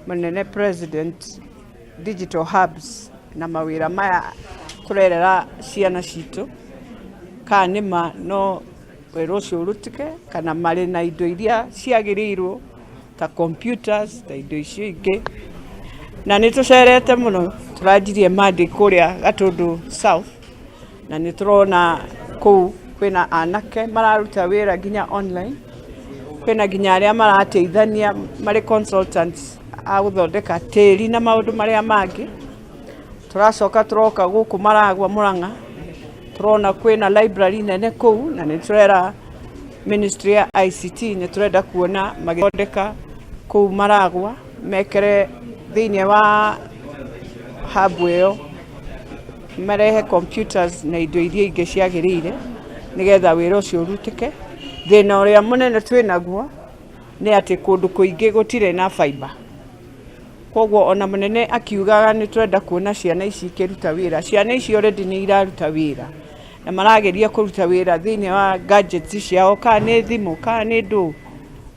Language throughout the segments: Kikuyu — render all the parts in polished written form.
Mũnene President digital hubs na mawĩra maya tũrerera ciana citũ, kana nĩma no wĩra ũcio ũrutĩke, kana marĩ na indo iria ciagĩrĩirwo ta computers, ta indo icio ingĩ. Na nĩ tũcerete mũno, tũranjirie Monday kũrĩa Gatũndũ South, na nĩ tũrona kũu kwĩna anake mararuta wĩra nginya online, kwĩna nginya arĩa marateithania marĩ consultants a gũthondeka tĩri na maũndũ marĩa mangĩ. Tũracoka tũroka gũkũ Maragua Mũrang'a, tũrona kwĩna library nene kũu, na nĩ tũrera ministry ya ICT nĩ tũrenda kuona magĩthondeka kũu Maragua, mekĩre thĩinĩ wa hub ĩyo, marehe computers na indo iria ingĩ ciagĩrĩire, nĩgetha wĩra ũcio ũrutĩke. Thĩna ũrĩa mũnene twĩnaguo nĩ atĩ kũndũ kũingĩ gũtirĩ na fiber. Koguo ona mũnene akiugaga nĩ tũrenda kuona ciana ici ikĩruta wĩra, ciana ici already nĩ iraruta wĩra, na marageria kũruta wĩra thĩinĩ wa gadgets ciao, kana nĩ thimũ, kana nĩ ndũ,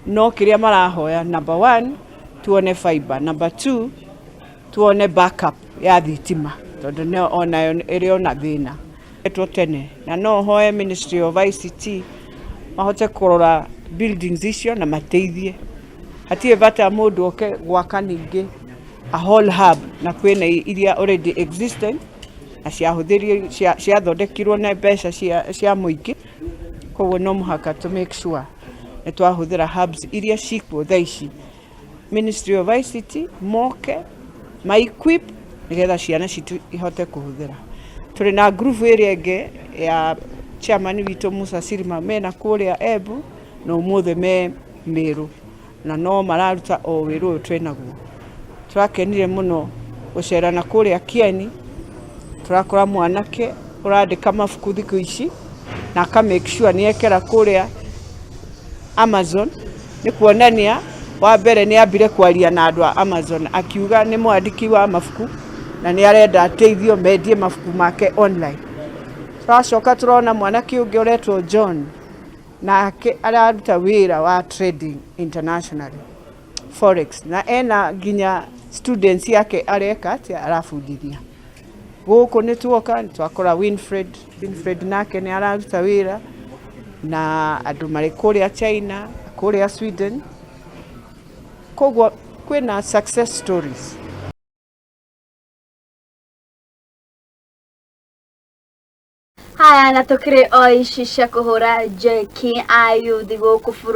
no kĩrĩa marahoya, number one, tuone fiber, number two, tuone backup ya thitima, tondũ onayo ĩrĩ ona thĩna. Etwo tene, na no hoe Ministry of ICT mahote kũrora buildings icio na mateithie. Hatirĩ bata mũndũ oke gwaka ningĩ a whole hub na kwĩna iria already existent na ciahũthĩrio ciathondekirwo na mbeca cia mũingĩ. Koguo no mũhaka to make sure nĩ twahũthĩra hubs iria cikuo thaa ici. Ministry of ICT moke ma equip nĩgetha ciana citũ ihote kũhũthĩra. Tũrĩ na group ĩrĩa ĩngĩ ya chairman witũ Musa Sirima mena kũrĩa Embu, na ũmũthĩ me Meru, na no mararuta o wĩra ũyũ twĩnaguo. Tũrakenire mũno gũcera na kũrĩa Kieni, tũrakora mwanake ũrandĩka mabuku thikũ ici na aka make sure nĩ ekĩra kũrĩa Amazon, nĩ kuonania wa mbere nĩ ambire kwaria na andũ a Amazon akiuga nĩ mwandĩki wa mabuku na nĩ arenda ateithio mendie mabuku make online. Tũracoka tũrona mwanake ũngĩ ũretwo John, nake araruta wĩra wa trading internationally, forex, na ena nginya students yake areka atĩa, arabundithia. Gũkũ nĩ tuoka nĩ twakora Winfred, Winfred nake nĩ araruta wĩra na andũ marĩ kũrĩa China, kũrĩa Sweden. Koguo kwĩna success stories. Haya, na tukiri o ici cia kuhura njeki a yuthi guku bururi.